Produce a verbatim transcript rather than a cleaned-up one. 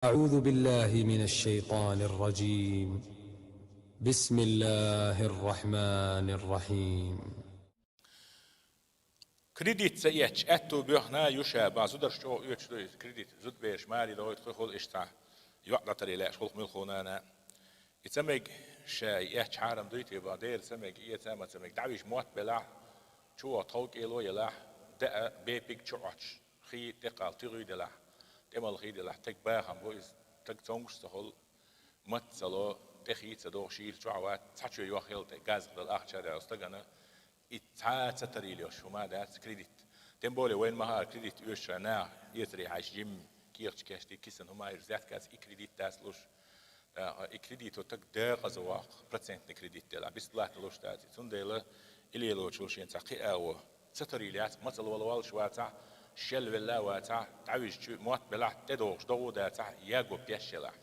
أعوذ بالله من الشيطان الرجيم. بسم الله الرحمن الرحيم. Кредит ца эцча, аьтту боьхна юша, ба зударш чӀогӀа оьцуш ду иза, кредит зудбераш маре догӀуьйту, хи хул иштта, йоӀ дӀатаре лаьаш хулх муьлххунана. И ца мег ша эцча хьарам дуй те, ба дера ца мег, эца ма ца мег, дӀавижа мотт белахь, чу ваха тхов кӀело елахь, даа бепиг чу Ӏоч, хи тӀекхал туьгӀуй делахь, тӀемал хи делахь, таг бахам бу иза, таг цонгуш ца хул, мац ца ло, тӀе хи ца догӀу, шийла чохь вац, цхьа чу йохъел тӀе газах дала ахча а даьлла стагана, и цхьа ца тарийла йолуш хӀума дац кредит. Тем более вайна ма-хаъара кредит оьшуш наха эцаре хьаьжча жимма кехаташ кечдий, кисан хӀума ир зетка дац, и кредит дац луш. ТӀаккха и кредито таг декъаза воккху, процентный кредит делахь, бесплатно луш дац. Цундела и лелочул шен цхьа кхиаво ца тарийла яц, мацалла вала воллуш вацахь, шел велла а вацахь, дӀавижа чу мотт белахь, тӀедогӀуш догӀу дацахь, яго пеш елахь.